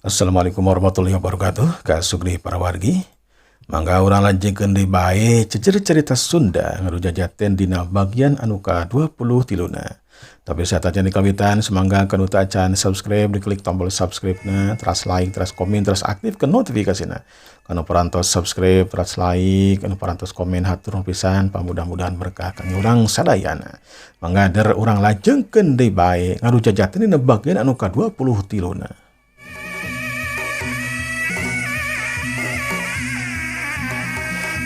Assalamualaikum warahmatullahi wabarakatuh. Kasugri para wargi. Mangga urang lanjutkeun deui bae cecer cerita Sunda ngadu jajaten dina bagian anu ka-23 na. Tapi saat di kawitan semangga kanu acan subscribe, diklik tombol subscribe na, terus like, terus komen, terus aktifkan notifikasina. Kanu parantos subscribe, terus like, kanu parantos komen, hatur pisan, pamudah-mudahan berkah kangge urang sadayana. Mangga der urang lajengkeun deui bae ngadu jajaten dina bagian anu ka-23 na.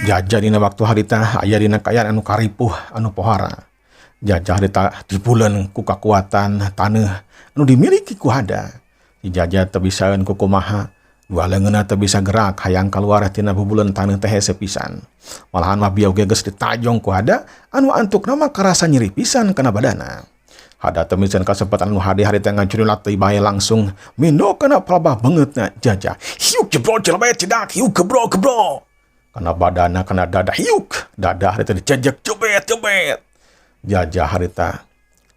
Jaja dina waktu harita aya dina kaayaan anu karipuh, anu pohara. Jaja harita dipulen ku kakuatan taneuh anu dimiliki ku Hada. Si Jaja teu bisaeun kukumaha, dua leungeunna teu bisa gerak hayang kaluar tina bubuleun taneuh teh hese pisan. Malahan mah bieu ge geus ditajong ku Hada anu antukna mah karasa nyeri pisan kana badana. Hada teu miceun kasempatan anu hade harita ngancurkeun latih bae, langsung mindo kana palebah beungeutna Jaja. Hiuk, jebrol, celebet, cedak, hiuk, gebro gebro. Kana badana, kana dada, hiuk, dada harita dijejek, jebet jebet. Jaja harita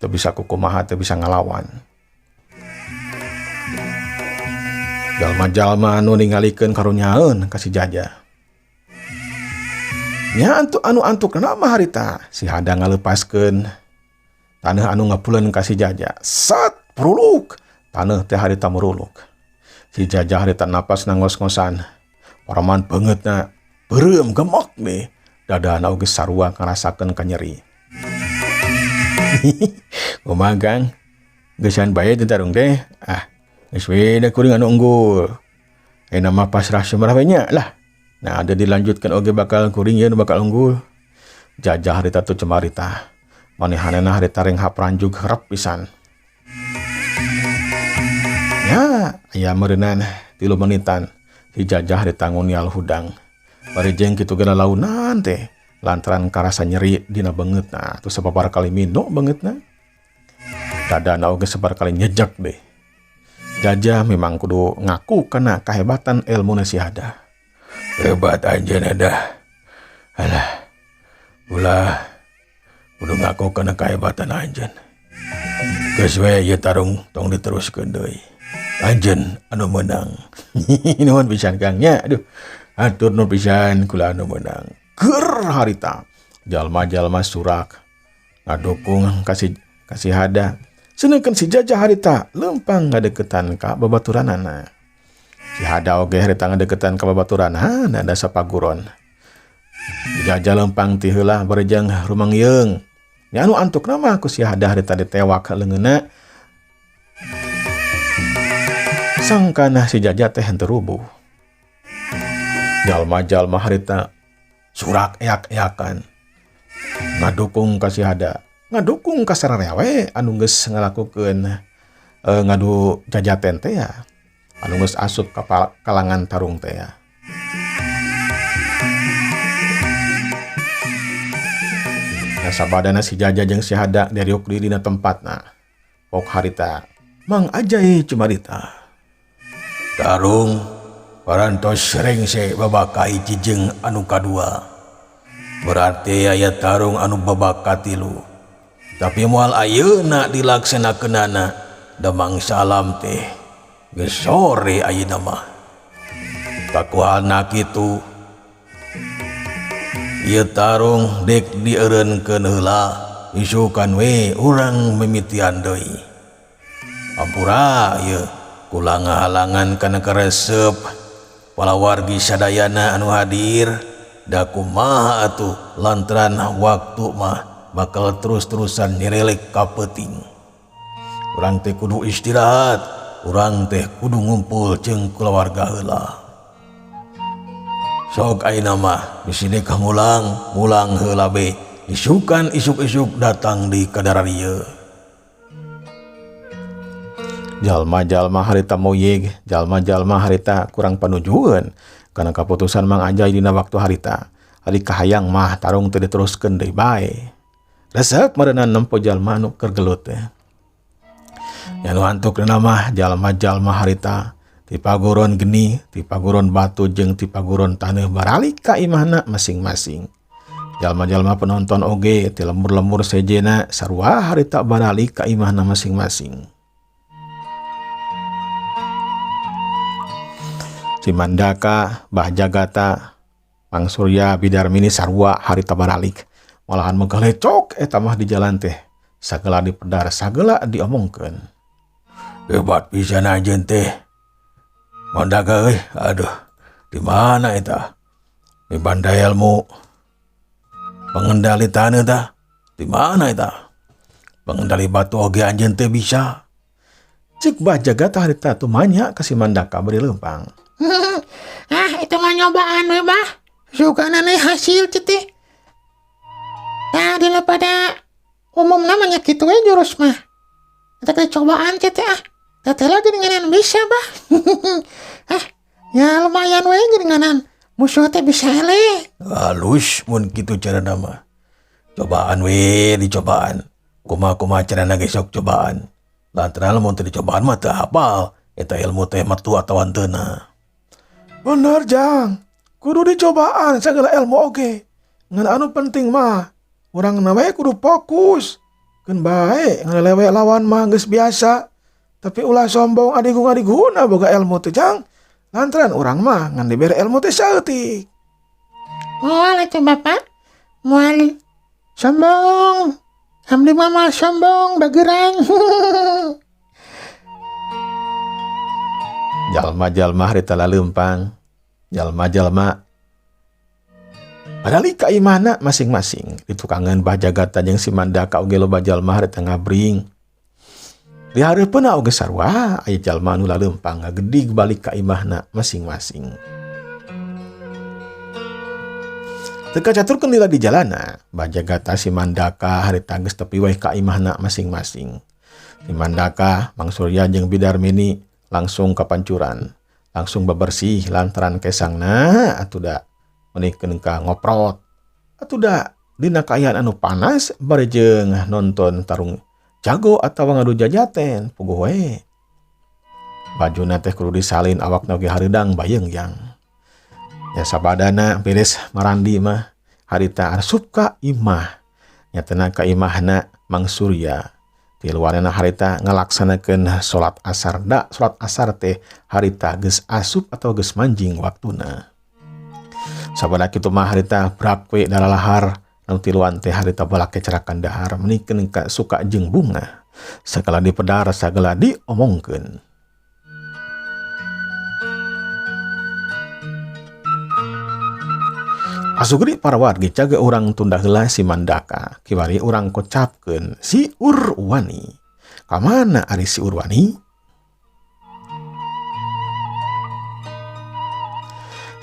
teu bisa kukumaha, teu bisa ngalawan. Jalma-jalma anu ningalikeun karunyaeun ka si Jaja. Nya antuk anu antukna mah harita si Hada ngalepaskeun taneuh anu ngapuleun ka si Jaja. Sat, puruluk, taneuh teh harita muruluk. Si Jaja harita napas ngos-ngosan. Paraman beungeutna beureum gemok nih. Dadana oge sarua ngarasakeun kanyeri. Kumaha, Kang? Geusan bae teh tarung teh. Ah, geus we da kuring anu unggul. Ayeuna mah pasrah sumrah we nya lah. Nah, ada dilanjutkan oge bakal kuring ieu nu bakal unggul. Jajah harita tuh cemarita. Manehanana harita renghap ranjug herep pisan. Ya, aya meureunan 3 menitan si Jajah harita ngunial hudang. Bari jeung kitu ge lalaunan teh lantaran karasa nyeri dina beungeutna atuh sababaraha kali minum beungeutna. Dadana oge sababaraha kali nyejek deh. Jajah memang kudu ngaku kana kahebatan ilmu si Hada. Hebat anjeun dah. Alah. Ulah kudu ngaku kana kahebatan anjeun. Geus we ieu tarung tong diteruskeun deui. Anjeun anu meunang. Nuhun pisan, Kang, nya. Aduh. Hatur nuhun pisan, kula anu meunang. Ger harita. Jalma-jalma surak ngadukung kasih kasih Hada. Sedangkan si Jajah harita lempang ngadeukeutan ka babaturanana. Si Hada oge harita ngadeukeutan ka babaturanana da sapaguron. Si Jajah lempang ti heula bari jeung rumangyeung. Nya anu antukna mah ku si Hada harita ditewak leungeunna. Sangkana si Jajah teh henteu rubuh. Jalma-jalma harita surak eak-eakan. Ngadukung ka si Hada, ngadukung ka sararea we anu geus ngalakukeun ngadu jajaten teh ya. Anu geus asup ka kalangan tarung teh ya. Nah, sabadana si Jaja jeung si Hada diriuk deui dina tempatna. Pok harita Mang Ajai cumarita. Tarung parantos rengse babak kahiji jeung anu kadua. Berarti aya tarung anu babak katilu. Tapi moal ayeuna dilaksanakeunana, da mangsa alam teh geus sore ayeuna mah. Pakuhalna kitu, ieu tarung dek dieureunkeun heula, isukan we urang mimitian deui. Ampura ieu kula ngahalangan kana karesep palawargi sadayana anu hadir, da kumaha atuh lantaran waktu mah bakal terus-terusan nyerelek ka peuting. Urang teh kudu istirahat, urang teh kudu ngumpul jeung kulawarga heula. Sok ayeuna mah bisi dek mulang, mulang heula be. Isukan isuk-isuk datang di kadararieu. Jalma-jalma harita moyeg, jalma-jalma harita kurang panujueun kana kaputusan Mang Ajai dina waktu harita. Ari kahayang mah tarung teu diteruskeun deui bae. Resep meureunan nempo jalma anu keur gelut teh. Nya nu antukna mah jalma-jalma harita ti paguron geni, ti paguron batu jeung ti paguron taneuh baralik ka imahna masing-masing. Jalma-jalma penonton oge ti lembur-lembur sejena sarua harita baralik ka imahna masing-masing. Si Mandaka, Bah Jagata, Mang Surya, Bidarmini sarua harita baralik. Malahan megelecok eta mah di jalan teh. Sagala dipedar, sagala diomongkeun. Hebat pisan anjeun teh. Mandaka euy, aduh, di mana eta? Mibanda ilmu pengendali taneuh tah? Di mana eta? Pengendali batu oge anjeun teh bisa. Cek Bah Jagata harita tumanya ka si Mandaka bari leumpang. Ah, itu mah nyobaan we, Bah. Sugana hasil teh. Nah, dina pada umum namanya kitu we jurus mah. Eta teh cobaan teh ah. Teh lagi denganan bisa, Bah. Ah, ya lumayan we geuninganan. Musuh teh bisa ele. Halus mun kitu carana mah. Cobaan we dicobaan. Kumaha-kumaha carana ge sok cobaan. Lantaran lamun teu dicobaan mah teu hafal eta ilmu teh metu atawa henteuna. Bener, Jang. Kudu dicobaan segala ilmu oge. Ngan anu penting mah urang na we kudu fokus. Keun bae ngalelewe lawan mah geus biasa. Tapi ulah sombong adigung-adiguna boga ilmu teh, Jang. Lantaran urang mah ngan dibere ilmu teh saeutik. Moal atuh Bapak. Moal sombong. Abdi mah moal sombong bagerang. Jalma-jalma harita laleumpang. Jalma-jalma padali ka imahna masing-masing. Ditukangan Bah Jagata jeung si Mandaka oge loba jalma harita ngabring. Di hareupeunna oge sarua aya jalma anu laleumpang ngagedig balik ka imahna masing-masing. Teu kacaturkeun lila di jalana, Bah Jagata si Mandaka harita geus tepi wae ka imahna masing-masing. Si Mandaka, Mang Surya jeung Bidarmini langsung kapancuran, langsung bebersih lantaran kesangna atuh da meunikeun ka ngoprot. Atuh da dina kaayaan anu panas bari jeung nonton tarung jago atawa ngadu jajaten puguh we. Bajuna teh kudu disalin awakna oge hareudang bayeung yang. Ya sabadana beres marandi mah harita asup ka imah. Nyatana ka imahna Mang Surya. Tiluanana harita ngalaksanakeun salat asar. Da salat asar teh harita geus asup atau geus manjing waktuna. Sabada kitu mah harita brak we dalalahar nu tiluan teh harita balake cerakan dahar menikeun ka suka jeung bunga. Sagala dipedar sagala diomongkeun. Asugri para wargi caga urang tunda heula si Mandaka, kiwari urang kocapkeun si Urwani. Kamana ari si Urwani?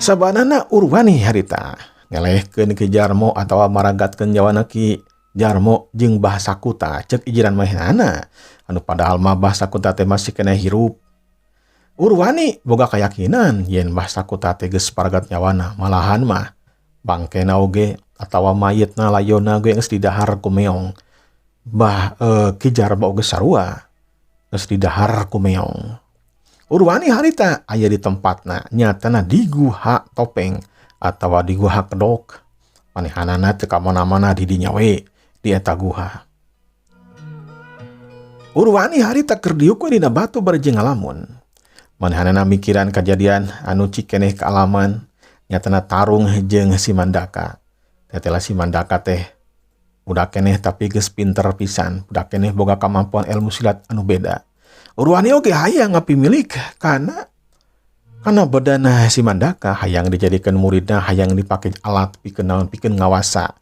Sabanana Urwani harita ngelehkeun Ki Jarmo atawa maragatkeun jawana Ki Jarmo jeung Bah Sakuta ceuk ijiran manehanana anu padahal mah Bah Sakuta teh masih keneh hirup. Urwani boga kayakinan yen Bah Sakuta teh geus paragat nyawana, malahan mah bangkena oge atawa mayitna layona oge geus didahar ku meong. Bah Ki Jarmo oge sarua geus didahar ku meong. Urwani harita aya di tempatna nyatana di guha topeng atawa di guha kedok. Manehanana teu ka mana-mana di dinya we di eta guha. Urwani harita keur diuk we dina batu bari jeung ngalamun. Manehanana mikiran kajadian anu cikeneh kaalaman nyatana tarung jeung si Mandaka. Tetela si Mandaka teh budak keneh tapi geus pinter pisan, budak keneh boga kamampuan ilmu silat anu beda. Urwani oge hayang ngapimilik kana bedana si Mandaka, hayang dijadikeun muridna, hayang dipake alat pikeun naon, pikeun ngawasa.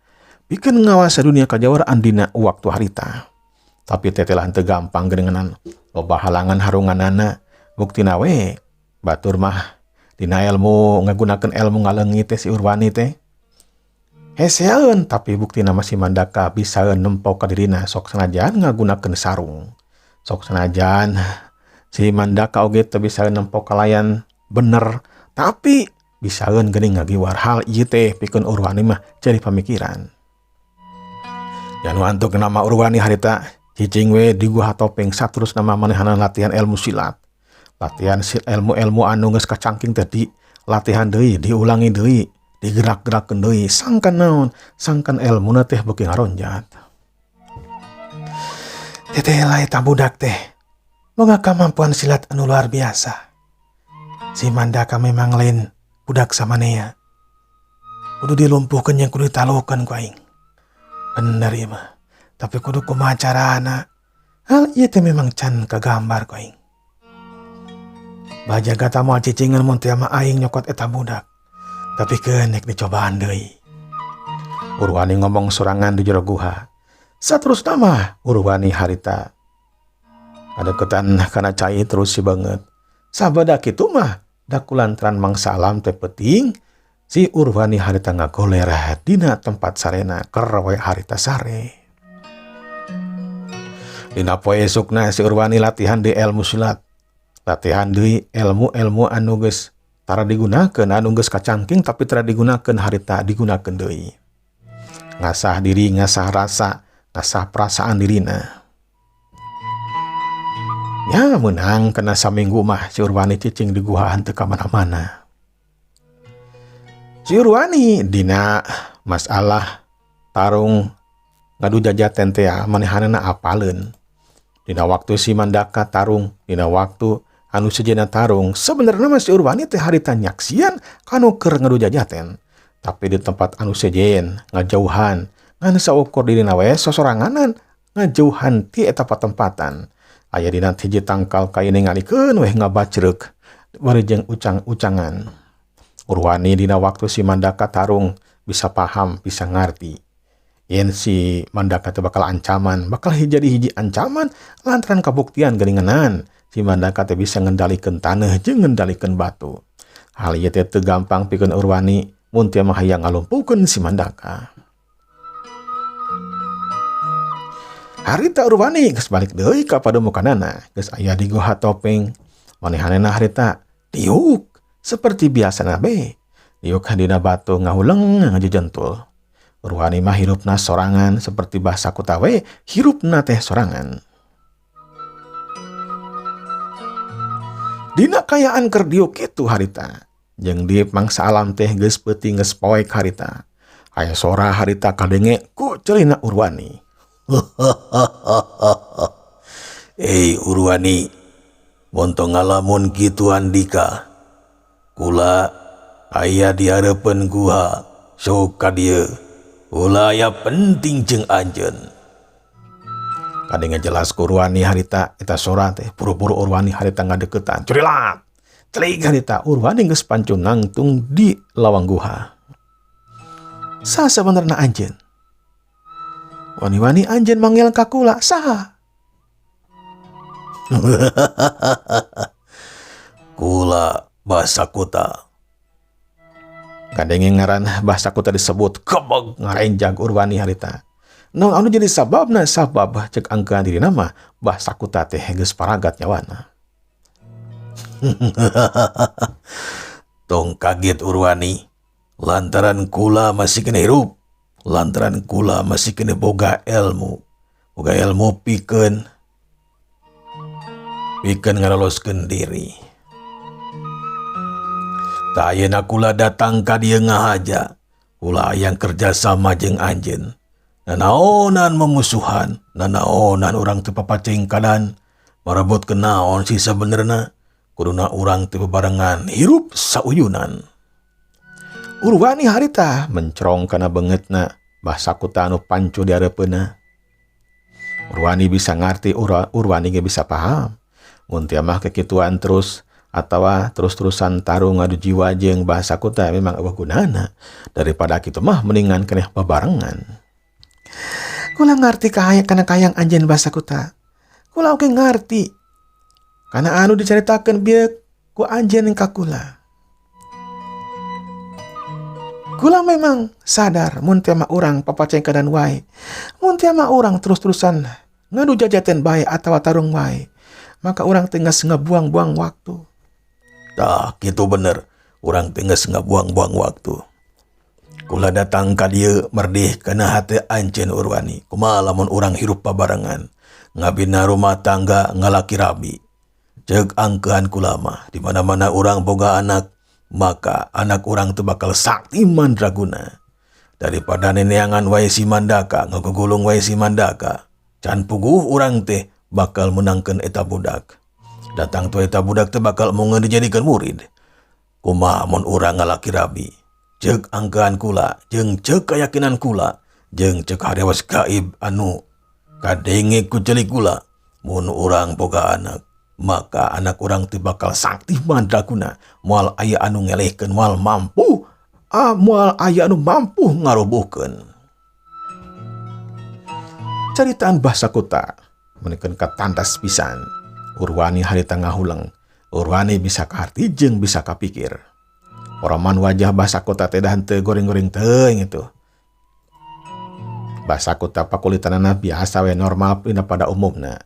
Pikeun ngawasa dunia kajawaraan dina waktu harita. Tapi tetela henteu gampang geuningan loba halangan harunganana. Buktina we batur mah dina ilmu ngagunakeun ilmu ngaleungit teh si Urwani teh. Heseeun tapi buktina mah si Mandaka bisa nempo ka dirina sok sanajan ngagunakeun sarung. Sok sanajan si Mandaka oge teu bisa nempo kalayan bener tapi bisaeun geuning ngagiwar hal ieu teh pikeun Urwani mah jadi pamikiran. Ya nu antuk nama Urwani harita cicing we di guha topeng saterus nama manehana latihan ilmu silat. Latihan ilmu-ilmu anu geus kacangking teh di latihan deui, diulangi deui, digerak-gerakkeun deui, sangkan naon, sangkan ilmuna teh beuki ngaronjat. Teteh lah eta budak teh boga kamampuan silat anu luar biasa. Si Mandaka memang lain budak samanea. Kudu dilumpuhkeun jeung kudu ditaluhkeun ku aing. Bener ieu mah. Tapi kudu kumaha carana? Hal ieu teh memang can kagambar ku aing. Bajaga ta moal cicingeun mun teu mah aing nyokot eta budak. Tapi keun nek dicobaan deui. Urwani ngomong sorangan di jero guha. Saterusna mah Urwani harita kadeukeutan kana cai terus si beungeut. Sabada kitu mah da kulantaran mangsa alam teh peuting, si Urwani harita ngagoler dina tempat sarena keur we harita sare. Dina poe esukna si Urwani latihan deui ilmu silat. Latihan deui ilmu-ilmu anu geus tara digunakeun, anu geus kacangking tapi tara digunakeun harita digunakeun deui. Ngasah diri, ngasah rasa, ngasah perasaan dirina. Ya menang kena saminggu mah si Urwani cicing di guhaan teu ka mana-mana. Si Urwani dina masalah tarung ngadu jajaten teh manehanana apaleun. Dina waktu si Mandaka tarung, dina waktu anu sejenna tarung, sebenarnya mah si Urwani teh harita nyaksian kanu keur ngadu jajaten. Tapi di tempat anu sejen ngajauhan, ngan saukur dirina we sosoranganan ngajauhan ti eta patempatan. Aya dina hiji tangkal kayu ningalikeun weh ngabacreuk bari jeung ucang-ucangan. Urwani dina waktu si Mandaka tarung bisa paham, bisa ngarti. Yen si Mandaka teh bakal ancaman, bakal jadi hiji ancaman lantaran kabuktian geuninganan si Mandaka teh bisa ngendalikeun taneuh jeung ngendalikeun batu. Hal ieu teh teu gampang pikeun Urwani mun teu mah hayang ngalumpuhkeun si Mandaka. Harita Urwani geus balik deui ka pademukanana, geus aya di Goa Topeng. Manehanana harita diuk seperti biasana be. Diuk dina batu ngahuleng ngajejentul. Urwani mah hirupna sorangan seperti bahasa kuta we, hirupna teh sorangan. Dina kayaan keur diuk kitu harita. Jeung di mangsa alam teh geus peuting geus poek harita. Aya sora harita kadenge ku celina Urwani. Hei Urwani, montong ngalamun kitu andika. Kula aya di hareupeun guha, sok ka dieu. Ulah aya penting jeung anjeun. Kadenge jelas ku Urwani harita eta sora teh buru-buru Urwani harita ngadeukeutan. Curilat. Celik harita Urwani geus pancung nangtung di lawang guha. Saha sabenerna anjeun? Wani-wani anjeun manggil ka kula saha? Kula Basakuta. Kadenge ngaran Basakuta disebut kebeg ngarenjag Urwani harita. Naon anu jadi sababna? Sabab cek angkeun dirina mah Basakuta teh geus paragat nyawana. Tong kaget Urwani, lantaran kula masih kena hirup, lantaran kula masih kena boga ilmu, boga ilmu pikeun, pikeun ngaroloskeun diri. Tah ayeuna kula datang ka dieu ngahaja, kula hayang kerja sama jeung anjeun. Nanaonan memusuhan, nanaonan urang teu papacengkadan, marebut kenaon sih sabenerna, kuduna urang teu bebarengan hirup sauyunan. Urwani harita mencerong kana beungeutna, Basakuta anu pancu di hareupeunna. Urwani bisa ngarti, Urwani ge bisa paham. Mun teu mah kekituan terus atawa terus-terusan tarung ngadu jiwa jeung Basakuta memang eueuh gunana. Daripada kitu mah mendingan keneh babarengan. Kula ngarti kahayang kana kahayang anjeun Basakuta. Kula oge ngarti kana anu dicaritakeun bieu ku anjeun ka kula. Kula memang sadar mun teu mah urang papacengkadan wae. Mun teu mah urang terus-terusan ngadu jajaten bae atawa tarung wae, maka urang teh geus ngabuang-buang waktu. Tah, kitu bener. Urang teh geus ngabuang-buang waktu. Kula datang ka dieu merdih kana hate anjeun Urwani. Kumaha lamun urang hirup babarengan, ngabina rumah tangga ngalaki rabi. Ceuk angkehan kula mah, di mana-mana urang boga anak, maka anak urang teh bakal sakti mandraguna. Daripada neneangan wae si Mandaka, ngagugulung wae si Mandaka, can puguh urang teh bakal menangkeun eta budak. Datang tu eta budak teh bakal embungeun dijadikeun murid. Kumaha mun urang ngalaki rabi? Ceuk angkean kula jeung ceuk kayakinan kula jeung ceuk harios gaib anu kadenge ku celik kula, mun urang boga anak, maka anak urang teh bakal sakti mandraguna, moal aya anu ngelehkeun, moal mampu, moal aya anu mampu ngarobohkeun. Caritaan Bah Sakuta meunikeun katandas pisan. Urwani harita ngahuleng. Urwani bisa kaharti jeung bisa kapikir. Poroman wajah Bah Sakuta teh dah henteu goreng-goreng teuing itu. Bah Sakuta pakulitanana biasa we normal dina pada umumna.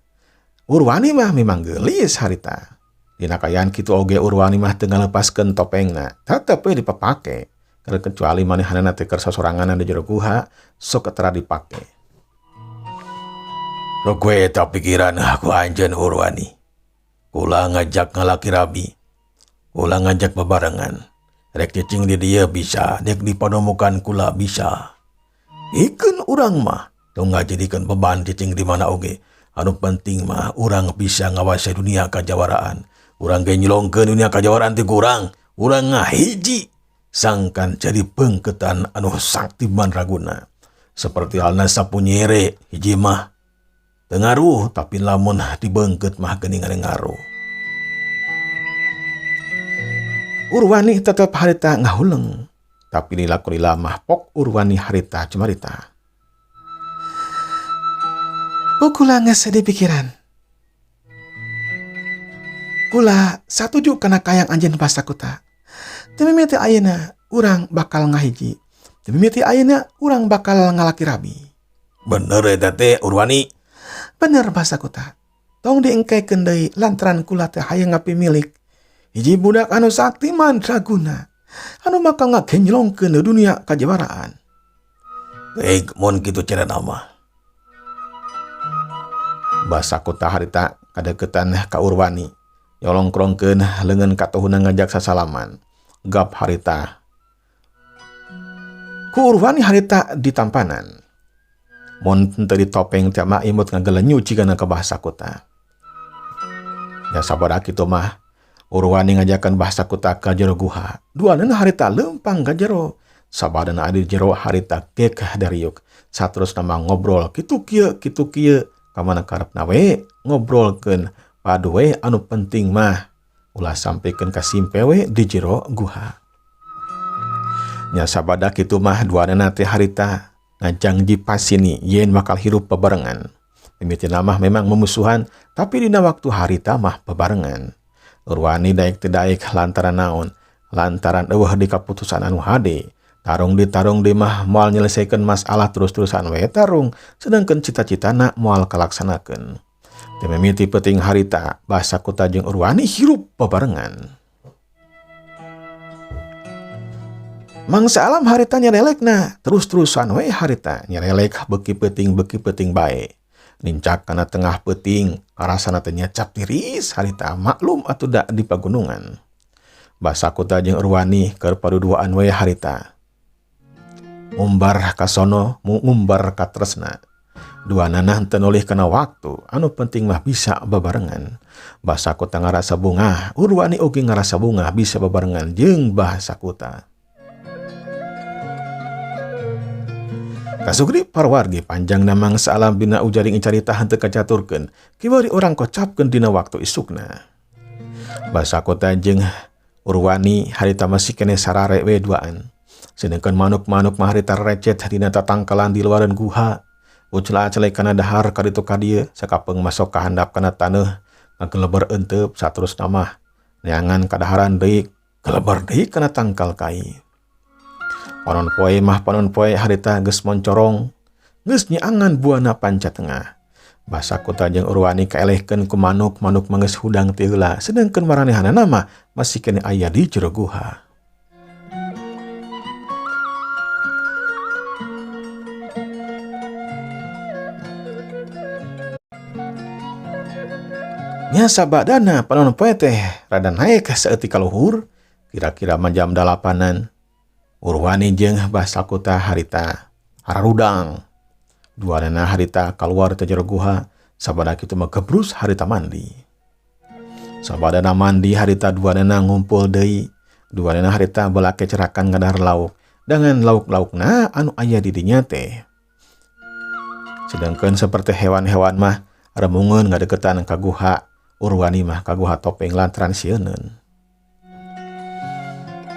Urwani mah memang geulis harita. Dina kaayaan kitu oge Urwani mah teu ngalepaskeun topengna, tetep we dipapake. Kecuali manehanana teh keur sosorangan di jero guha, sok tara dipake. Rok we eta pikiran aku anjeun Urwani. Kula ngajak ngalaki rabi. Kula ngajak bebarengan. Rek cicing di dieu bisa, dek di padomukan kula bisa. Ikeun urang mah tong ngajadikeun beban cicing di mana oge. Anu penting mah urang bisa ngawasai dunia kajawaraan. Urang ge nyelongkeun dunia kajawaraan teh kurang. Urang ngahiji sangkan jadi pengketan anu sakti mandraguna. Seperti halna sapu nyere hiji mah teu ngaruh, tapi lamun dibeungkeut mah geuningan ngaruh. Urwani tetep harita ngahuleng, tapi lila kulila mah pok Urwani harita cumarita. Kula geus di pikiran. Kula satuju kana kayang anjeun Bah Sakuta. Teu mimiti ayeuna urang bakal ngahiji. Teu mimiti ayeuna urang bakal ngalaki rabi. Bener eta teh Urwani. Bener Bah Sakuta. Tong diengkekeun deui lantaran kula teh hayang ngapimilik hiji budak anu sakti mandraguna anu bakal ngagenjlongkeun dunia kajawaraan. Baik, mun kitu carana mah. Bah Sakuta harita kadeukeutan ka Urwani. Nyolongkrongkeun leungeun katuhuna ngajak sasalaman. Gap harita. Ku Urwani harita ditampanan. Mun teu ditopeng teh mah imut ngagelenyu cigana ka Bah Sakuta. Ya sabada kitu mah Urwani ngajakan Bah Sakuta ka jero guha. Duanana harita leumpang ka jero. Sabadana adi jero harita gekeh dariuk. Saterusna mah ngobrol kitu kieu kitu kieu. Kamana karepna we ngobrolkeun padu we anu penting mah ulah sampikeun ka simpe we di jero guha. Nya sabada kitu mah duanana teh harita ngajangji pasini yen bakal hirup bebarengan. Mimitina mah memang memusuhan, tapi dina waktu harita mah bebarengan. Urwani daek teu daek lantaran naon? Lantaran eueuh di kaputusan anu hade. Tarung ditarung di mah moal nyelesaikeun masalah terus-terusan we tarung, sedangkan cita-citana moal kalaksanakeun. Teu mimiti peuting harita, Bah Sakuta jeung Urwani hirup bebarengan. Mangsa alam harita nyerelekna, terus-terusan we harita nyerelek beuki peuting beuki peuting bae. Nincak kana tengah peuting, karasana teh nyecap tiris harita maklum atuh da di pagunungan. Bah Sakuta jeung Urwani keur paduduaan we harita. Ngumbar ka sono, ngumbar ka tresna. Dua nanah teu nolih kana waktu, anu penting mah bisa babarengan. Bah Sakuta ngarasa bungah, Urwani oge ngarasa bungah bisa babarengan jeung Bah Sakuta. Kasugri parwargi panjang namang saalam dina ujaring carita henteu kacaturkeun, kiwari urang kocapkeun dina waktu isukna. Bah Sakuta jeung Urwani harita masih keneh sarare we duaan. Sedangkan manuk-manuk mah harita recet dina tatangkalan di luaran guha. Ucla-aclek kana dahar kaditu ka dieu, sakapeung masok ka handap kana taneuh, ngageleber euteup saterusna mah neangan kadaharan deui, geleber deui kana tangkal kai. Panon poe mah panon poe harita geus moncorong, geus nyiangan buana panca tengah. Bah Sakuta jeung Urwani kaelehkeun ku manuk-manuk mah geus hudang ti heula, sedangkeun maranehanana mah masih keneh aya di jero guha. Nya sabadana panon poe teh rada naek saeutik ka luhur, kira-kira mah jam 8-an. Urwani jeung Bah Sakuta harita hararudang. Duanana harita kaluar teh jero guha, sabada kitu mah gebrus harita mandi. Sabadana mandi harita duanana ngumpul deui. Duanana harita belake cerakan ngadahar lauk dengan lauk-laukna anu aya di dinya teh. Sedangkan seperti hewan-hewan mah remungeun ngadeukeutan ka guha Urwani mah ka guha topeng lantaran sieuneun.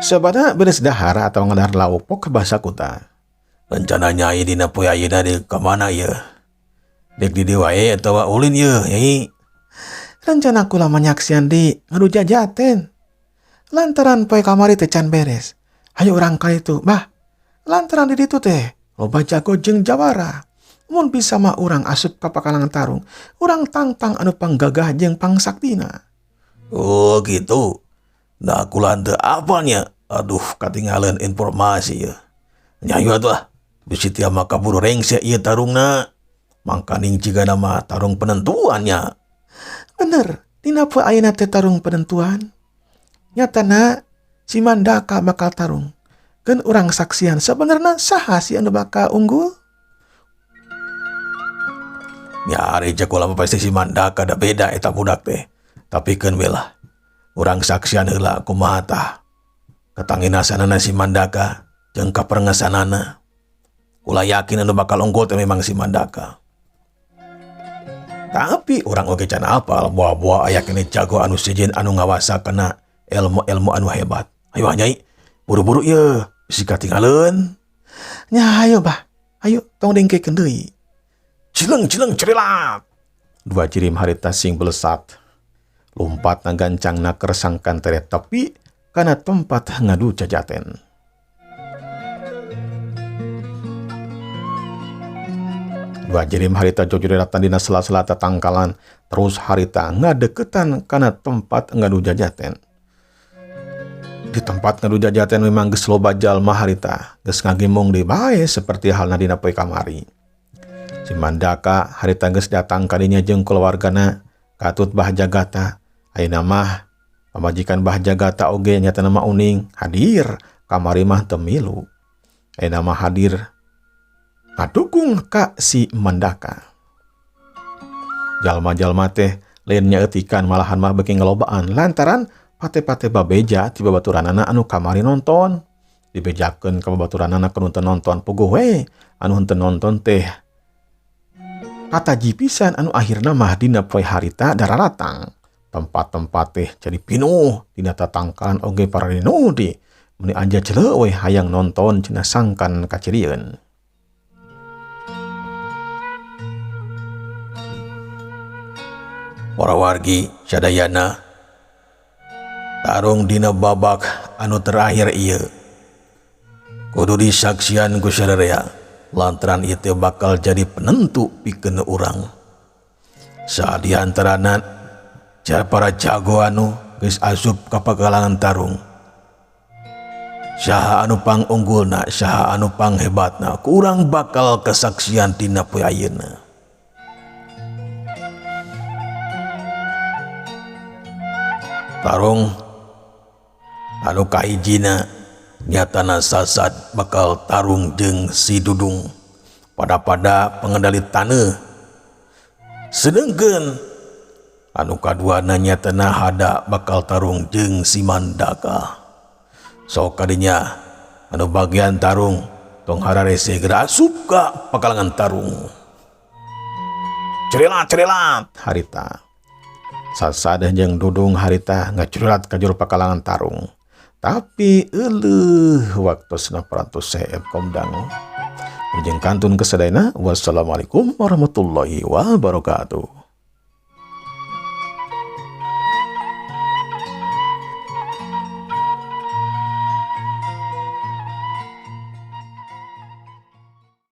Sabada beres dahar atau ngadahar lauk pok bahasa kuta. Rencana Nyai dina poe ayeuna di ka mana ieu? Dek di dieu wae atawa ulin ieu, Nyai? Rencana kula mah nyaksian di ngadu jajaten. Lantaran poe kamari teh can beres. Hayu urang ka ditu, Bah. Lantaran di ditu teh loba jago jeung jawara. Mun bisa mah urang asup ka pakalangan tarung, urang tangtang anu panggagah jeung pangsaktina. Oh gitu. Nah kula teu apalnya. Aduh, katinggalan informasi ya. Nyayu atuh ah. Bisi tia mah kaburu rengse ieu tarungna. Mangkaning jigana mah tarung penentuannya. Bener, dina poe ayeuna teh tarung penentuan. Nyatana si Mandaka bakal tarung. Keun urang saksian sebenarna saha si anu bakal unggul? Ya ari cek kula mah pasti si Mandaka da beda eta budak teh. Tapi keun we lah. Urang saksian heula kumaha tah. Katanginasanana si Mandaka jeung kaperengesanana. Kula yakin anu bakal unggul teh memang si Mandaka. Tapi urang oge can apal boa-boa aya keneh jago anu sejen anu ngawasa kana ilmu-ilmu anu hebat. Ayo Nyai, buru-buru ieu bisi katinggaleun. Nya hayo Bah, hayu tong dengkekeun deui. Cileng cileng cerilat. Dua jirim harita sing belesat. Lumpat na gancangna kersangkan tere tepi kana tempat ngadu jajaten. Dua jirim harita jojoratan dina sela-sela tatangkalan terus harita ngadeketan kana tempat ngadu jajaten. Di tempat ngadu jajaten memang geus loba jalma harita, geus ngagembong deui bae seperti halna dina poe kamari. Si Mandaka harita geus datang kadinya jeung keluargana katut Bah Jagata. Ayeuna mah pamajikan Bah Jagata oge nyatana mah uning hadir kamari mah teu milu. Ayeuna mah hadir ngadukung ka si Mandaka. Jalma-jalma teh lain nyaeutikan malahan mah beuki ngalobaan lantaran pate-pate babeja ti babaturanana anu kamari nonton. Dibejakeun ka babaturanana nu teu nonton puguh we anu henteu nonton teh kataji pisan anu akhirna mah dina poe harita dararatang. Tempat-tempat teh jadi pinuh dina tatangkalan oge pararinuh di meuni anja celeuh we hayang nonton cenah sangkan kacirieun. Para wargi sadayana, tarung dina babak anu terakhir ieu kudu disaksian ku sadaya lantaran ieu teh bakal jadi penentu pikeun urang. Sadiantarana para jago anu geus asup ka pakalangan tarung. Saha anu pangunggulna, saha anu panghebatna, kurang bakal kesaksian dina poe ayeuna. Tarung anu kahijina nyatana Sasad bakal tarung jeung si Dudung pada-pada pengendali taneuh. Sedengkeun anu kaduana nyatana Hada bakal tarung jeung si Mandaka. Sok kadinya anu bagian tarung tong hararese geura asup ka pakalangan tarung. Cerilat cerilat harita. Sasad jeung Dudung harita ngacurilat ka jero pakalangan tarung. Tapi euleuh waktosna parantos seep komdang. Ujung kantun kesadayana. Wassalamualaikum warahmatullahi wabarakatuh.